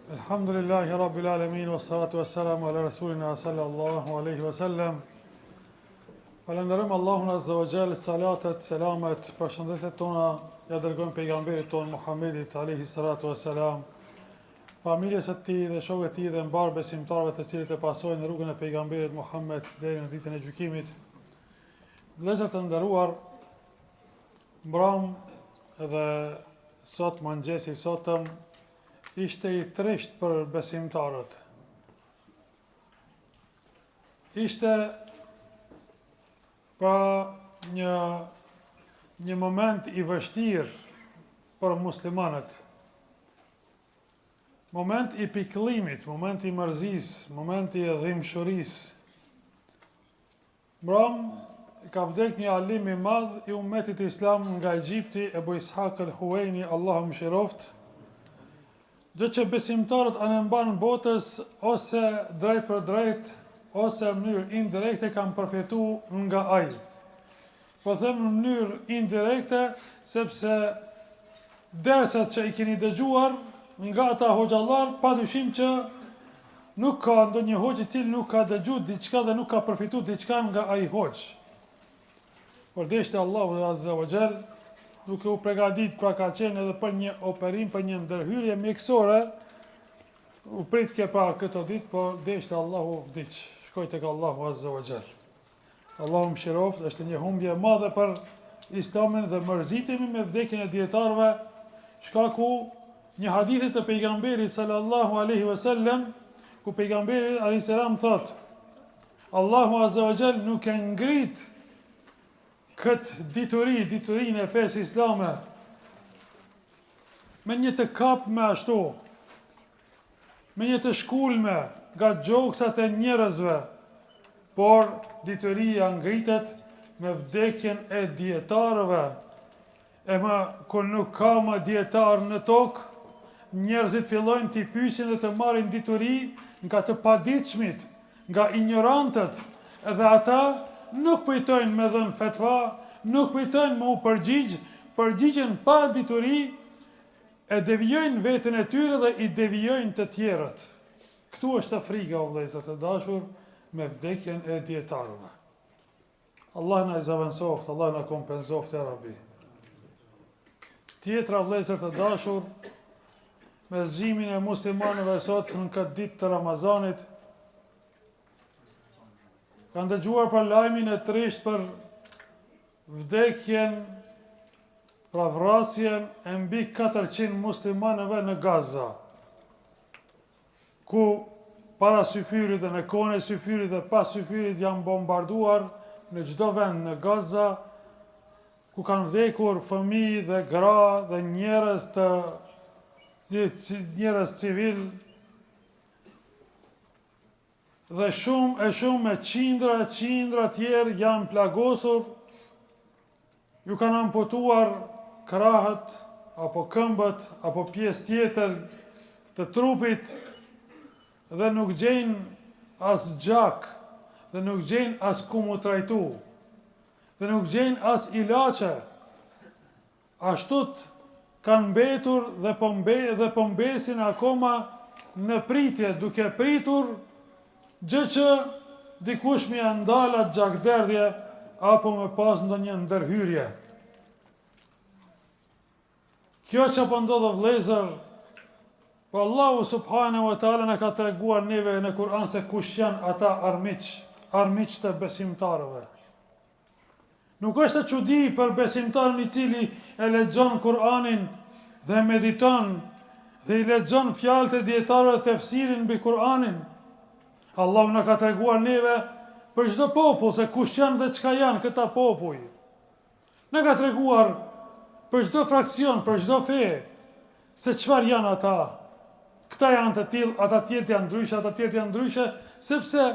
Elhamdulillahi Rabbil Alemin, wa salatu wa salamu ala Rasulina sallallahu aleyhi wa sallam. Falenderojmë Allahun Azza wa Jall, salatet, selamet, përshëndetjet tona, ja dërgojmë pejgamberit tonë Muhammedit aleyhi salatu wa salam, familjes së tij dhe shokëve të tij dhe mbarë besimtarëve të cilët e pasojnë rrugën e pejgamberit Muhammed deri në ditën e gjykimit. Vëllezër të nderuar, Mbramë dhe sot mëngjesi i sotëm ishte i trishtë për besimtarët. Ishte pra një një moment i vështirë për muslimanët. Moment i pikëllimit, moment i mërzisë, moment i dhimbshurisë. Mbramë ka vdek një alim i madh i umetit islam nga Egjipti, Ebu Ishak el-Huejni, Allahu e mëshiroftë, gjë që besimtarët anembanë botës ose drejtpërdrejt ose në mënyrë indirekte kanë përfitu nga ai. Po them në mënyrë indirekte sepse derset që i keni dëgjuar nga ata hoxhallar, padyshim që nuk ka ndonjë hoxhë i cili nuk ka dëgju diçka dhe nuk ka përfitu diçka nga ai hoxhë. Por deshti Allahu Azza wa Jall, duke u pregadit pra ka qenë edhe për një operim, për një ndërhyrje mjekësore, u pritke pra këto ditë, por deshti Allahu vdiq, shkoi tek Allahu Azza wa Jall. Allahu e mëshiroftë, është një humbje e madhe për Islamin dhe mërzitemi me vdekjen e dijetarëve, shkaku një hadithi të pejgamberit sallallahu alaihi wasallam, ku pejgamberi alaihi salam thotë: Allahu azza wa jall nuk e ngrit këtë dituri, diturinë e fesë islame me një të kapme ashtu, me një të shkulme nga gjoksat e njerëzve, por dituria ngritet me vdekjen e dijetarëve. E më kur nuk ka më dijetarë në tokë, njerëzit fillojnë t'i pyesin dhe të marrin dituri nga të paditshmit, nga injorantët, edhe ata nuk përtojnë me dhënë fetva, nuk përtojnë me u përgjigj, përgjigjen pa dituri, E devijojnë veten e tyre dhe i devijojnë të tjerët. Këtu është frika o vëllezër të dashur me vdekjen e dijetarëve. Allah na i zavendësoftë, Allah na kompenzoftë ja Rabbi. Tjetra vëllezër të dashur, me zgjimin e muslimanëve sot në këtë ditë të Ramazanit, kanë dëgjuar për lajmin e trishtë për vdekjen, pra vrasjen e mbi 400 muslimanëve në Gaza, ku para syfyrit dhe në kohën e syfyrit dhe pas syfyrit janë bombarduar në çdo vend në Gaza, ku kanë vdekur fëmijë dhe gra dhe njerëz të njerëz civil Dhe shumë e shumë e qindra e qindra tjerë janë plagosur, ju kanë amputuar krahët apo këmbët apo pjesë tjetër të trupit dhe nuk gjejnë as gjak dhe nuk gjejnë as ku mu trajtu dhe nuk gjejnë as ilaçe. Ashtu kanë mbetur dhe po mbe dhe po mbesin akoma në pritje duke pritur gjë që dikush me ia ndal atë gjakderdhje apo me pas ndonjë ndërhyrje. Kjo që po ndodh o vëllezër, po Allahu subhanahu wa taala na ka treguar neve në Kur'an se kush janë ata armiq, armiq të besimtarëve. Nuk është çudi për besimtarin i cili e lexon Kur'anin dhe mediton dhe i lexon fjalët e dijetarëve tefsirin mbi Kur'anin. Allahu na ka treguar neve për çdo popull se kush janë dhe çka janë këta popuj. Na ka treguar për çdo fraksion, për çdo fe se çfarë janë ata. Këta janë të tillë, ata tjerët janë ndryshe, ata tjerët janë ndryshe, sepse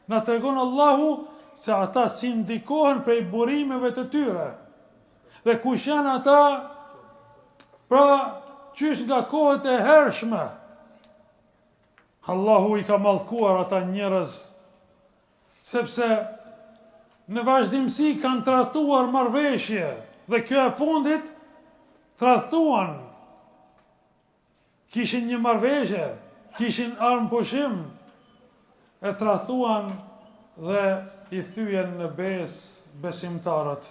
na tregon Allahu se ata si ndikohen prej burimeve të tyre. Dhe kush janë ata? Pra, qysh nga kohët e hershme. Allahu i ka mallkuar ata njerëz sepse në vazhdimësi kanë tradhtuar marrëveshje dhe kjo e fundit tradhtuan kishin një marrëveshje. kishin armëpushim, e tradhtuan dhe i thyen në besë besimtarët.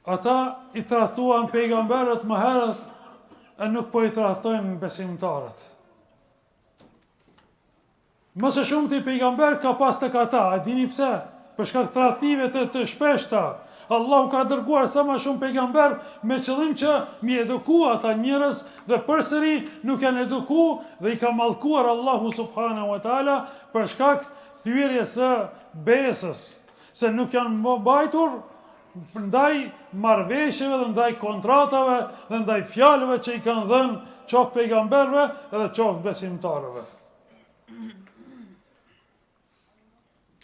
Ata i tradhtuan pejgamberët më herët e nuk po i tradhtojnë besimtarët. Më së shumti pejgamber ka pas tek ata, e dini pse? Për shkak tradhtive të, të shpeshta. Allahu ka dërguar sa më shumë pejgamber me qëllim që mi eduku ata njerëz dhe përsëri nuk janë eduku dhe i ka mallkuar Allahu subhanahu wa taala për shkak thyerjes së besës, se nuk janë mbajtur ndaj marrëveshjeve dhe ndaj kontratave dhe ndaj fjalëve që i kanë dhënë qoftë pejgamberëve edhe qoftë besimtarëve.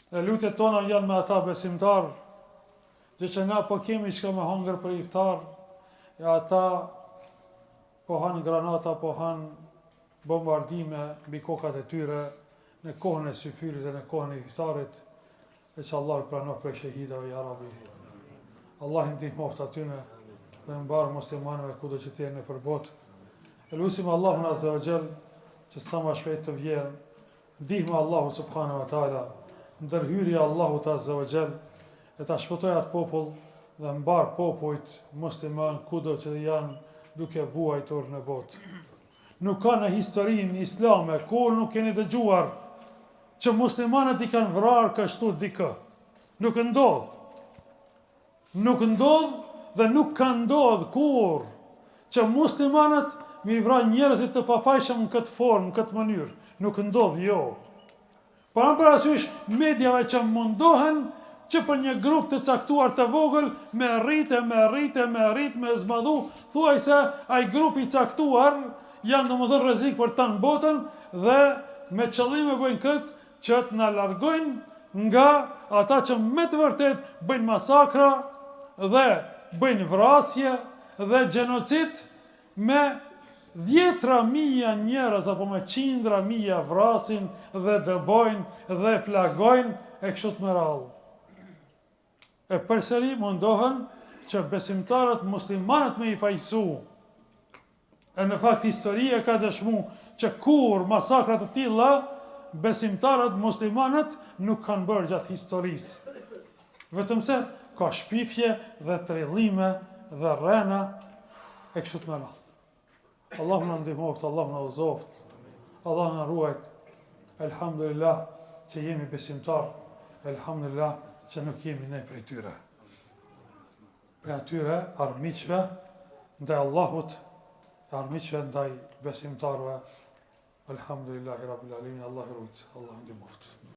E lutjet tona janë me ata besimtarë, gjë që na po kemi çka me hongër për iftar, e ata po hanë granata, po hanë bombardime mbi kokat e tyre në kohën e syfyrit dhe në kohën e iftarit, e që Allahu i pranoftë prej shehidave, ja Rabbi. Allahu i ndihmoftë atyne dhe mbarë muslimanëve kudo që të jenë nëpër botë. E lusim Allahun Azza wa Jall që sa më shpejt të vjen ndihma e Allahut subhanahu wa taala, ndërhyrja e Allahut Azza wa Jall e ta shpëtojë atë popull dhe mbarë popujt musliman kudo që janë duke vuajtur në botë. Nuk ka në historinë islame kur nuk keni dëgjuar që muslimanët i kanë vrarë kështu dikë. Nuk ndodh. Nuk ndodh dhe nuk ka ndodh kurrë që muslimanët me i vra njerëzit të pafajshëm në këtë formë, në këtë mënyrë. Nuk ndodh, jo. Por parasysh mediave që mundohen që për një grup të caktuar të vogël me rritë, me rritë, me rritë, me zmadhu, thuajse ai grup i caktuar janë domethënë rrezik për tanë botën dhe me qëllim e bëjnë këtë që të na largojnë nga ata që me të vërtetë bëjnë masakra dhe bëjnë vrasje dhe gjenocid me dhjetra mija njerëz apo me qindra mija vrasin dhe dëbojnë dhe plagojnë e kështu me radhë. E përsëri mundohen që besimtarët muslimanët me i fajsu. E në fakt historia ka dëshmu që kurrë masakra të tilla besimtarët muslimanët nuk kanë bërë gjatë historisë. Vetëm se ka shpifje dhe trillime dhe rrena e kështu me radhë. Allahu na ndihmoftë, Allahu na udhëzoftë, Allahu na ruajt. Elhamdulillah që jemi besimtar, elhamdulillah që nuk jemi ne prej tyre. Prej atyre armiqve ndaj Allahut, armiqve ndaj besimtarëve. Elhamdulillahi rabbil alamin, Allahu rujt, Allahu ndihmoftë.